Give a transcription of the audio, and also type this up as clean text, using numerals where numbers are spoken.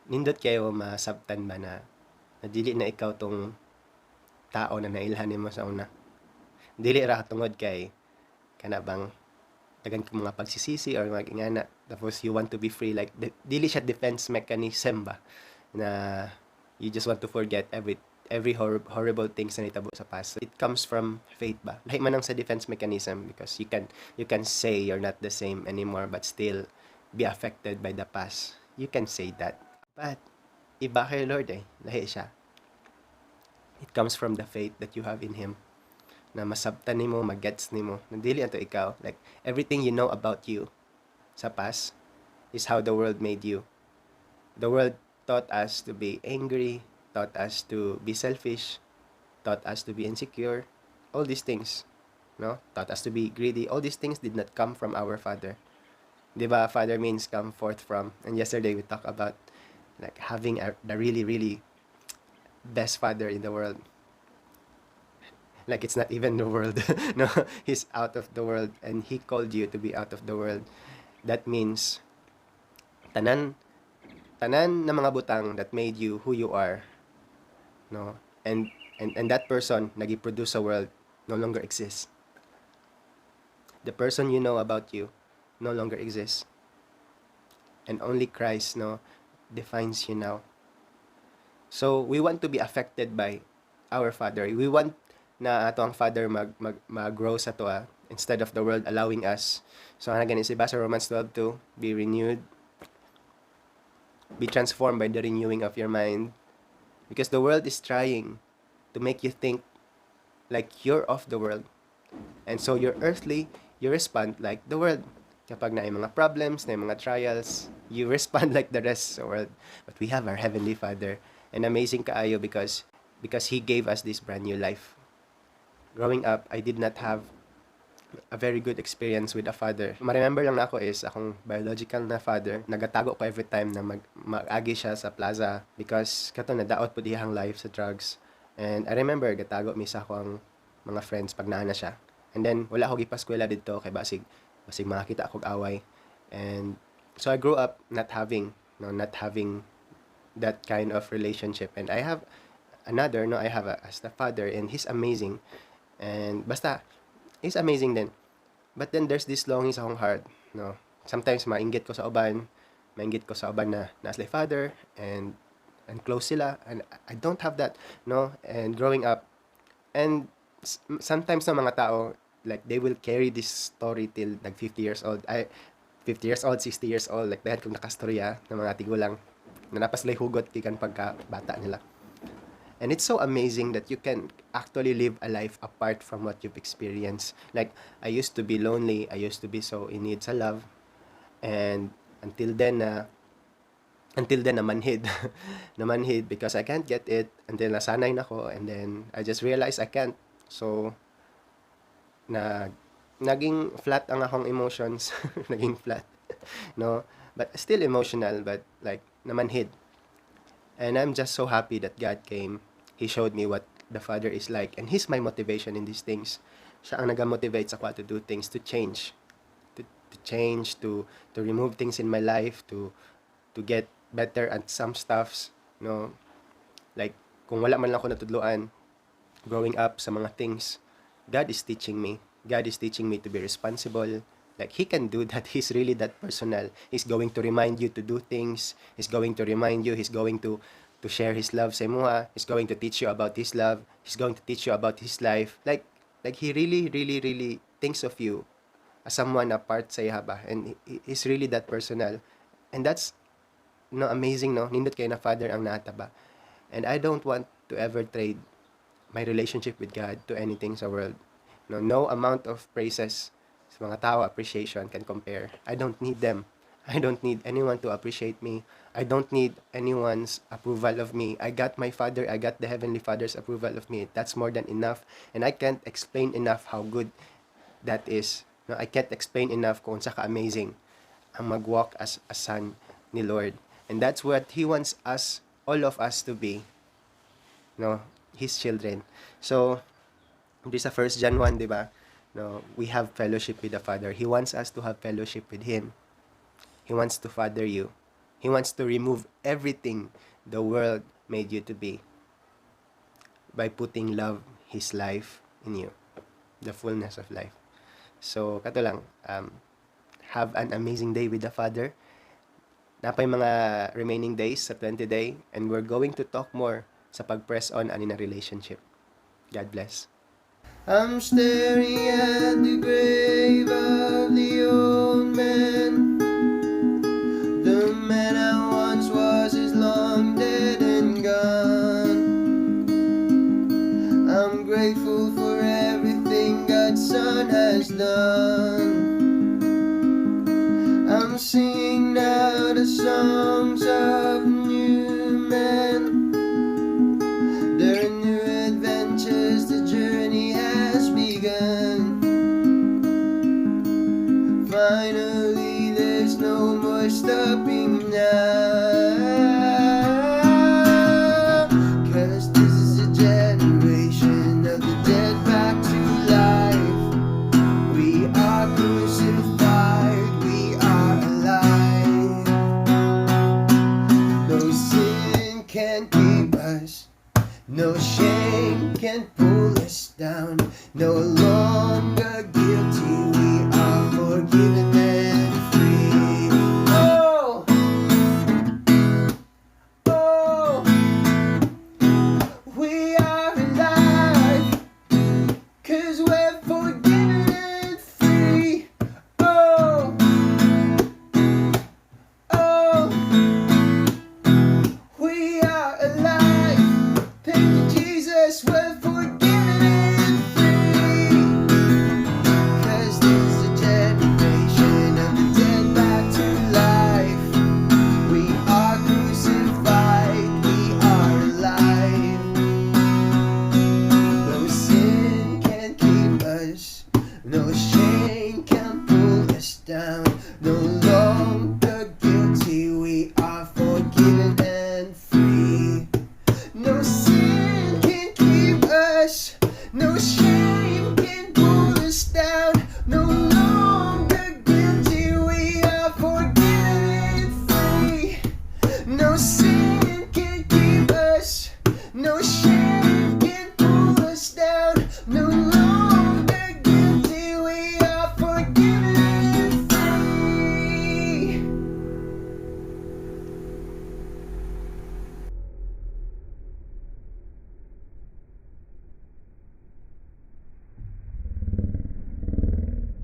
Nindot kaayo masabtan ba na dili na ikaw tong tao na nailhan nimo sa una. Dili ra tungod kay kana bang daghan kang mga pagsisisi or mga ingana, tapos you want to be free, like dili siya defense mechanism ba na you just want to forget every horrible things na nitabo sa past. It comes from faith ba. Lahi man ang sa defense mechanism because you can say you're not the same anymore but still be affected by the past. You can say that. But iba kay Lord eh. Lahi siya. It comes from the faith that you have in Him. Na masabtan nimo, magets nimo na dili ato ikaw. Like, everything you know about you sa past is how the world made you. The world taught us to be angry, taught us to be selfish, taught us to be insecure, all these things, no? Taught us to be greedy. All these things did not come from our Father. 'Di ba? Father means come forth from. And yesterday we talked about like having the really, really best father in the world. Like, it's not even the world. No, he's out of the world and he called you to be out of the world. That means tanan tanan na mga butang that made you who you are, no, and that person na gi-produce sa world no longer exists. The person you know about you no longer exists and only Christ, no, defines you now. So we want to be affected by our Father. We want na ato ang Father mag mag-grow sa atoa instead of the world allowing us. So ana gani si sa Romans 12:2, be renewed, be transformed by the renewing of your mind, because the world is trying to make you think like you're of the world. And so you're earthly, you respond like the world. Kapag naay mga problems, naay mga trials, you respond like the rest of the world. But we have our Heavenly Father. And amazing kaayo because He gave us this brand new life. Growing up, I did not have a very good experience with a father. Ma-remember lang nako is akong biological na father. Nagatago ko every time na mag-agi siya sa plaza because kato nadaot pud iyang life sa drugs. And I remember gatago mi sa akong mga friends pag naa na siya. And then wala ako gipaskwela didto kay basig makakita akong away. And so I grew up not having, no, not having that kind of relationship. And I have another, no, I have a stepfather and he's amazing. And basta he's amazing din. But then there's this longing sa akong heart, no. Sometimes mainggit ko sa uban na naa sila'y father and close sila and I don't have that, no. And growing up and sometimes sa mga tao, like, they will carry this story till like 50 years old. I 50 years old, 60 years old, like daghan kong nakastorya ng mga tigulang na naa pa sila'y hugot gikan pagka bata nila. And it's so amazing that you can actually live a life apart from what you've experienced. Like, I used to be lonely. I used to be so in need sa love. And until then, namanhid. Namanhid because I can't get it until nasanay na ko. And then, I just realized I can't. So, naging flat ang akong emotions. Naging flat. No? But still emotional, but like, namanhid. And I'm just so happy that God came. He showed me what the Father is like. And He's my motivation in these things. Siya ang nag-motivate sa ko to do things, to change. To change, to remove things in my life, to get better at some stuffs. No? Like, kung wala man lang ako natudloan growing up sa mga things, God is teaching me. God is teaching me to be responsible. Like, He can do that. He's really that personal. He's going to remind you to do things. He's going to remind you. He's going to share His love sa imuha. He's going to teach you about His love. He's going to teach you about His life. Like He really, really, really thinks of you as someone apart sa iya ba. And He's really that personal. And that's, no, amazing, no? Nindot kaayo na Father ang naa ta ba. And I don't want to ever trade my relationship with God to anything sa world. No, no amount of praises sa mga tao, appreciation can compare. I don't need them. I don't need anyone to appreciate me. I don't need anyone's approval of me. I got my Father, I got the Heavenly Father's approval of me. That's more than enough. And I can't explain enough how good that is. No, I can't explain enough kung unsa ka-amazing ang mag-walk as a son ni Lord. And that's what He wants us, all of us, to be. No, His children. So, this sa 1 John 1, di ba? No, we have fellowship with the Father. He wants us to have fellowship with Him. He wants to father you. He wants to remove everything the world made you to be by putting love, His life in you, the fullness of life. So, kato lang, have an amazing day with the Father. Naa pay mga remaining days sa 20 day and we're going to talk more sa pag-press on ani na relationship. God bless. I'm staring at the grave of the old man. The man I once was is long dead and gone. I'm grateful for everything God's Son has done. I'm singing now the songs of new men. There are new adventures, the journey has begun. Finally, there's no more stopping now. 'Cause this is a generation of the dead back to life. We are crucified, we are alive. No sin can keep us, no shame can pull us down. No longer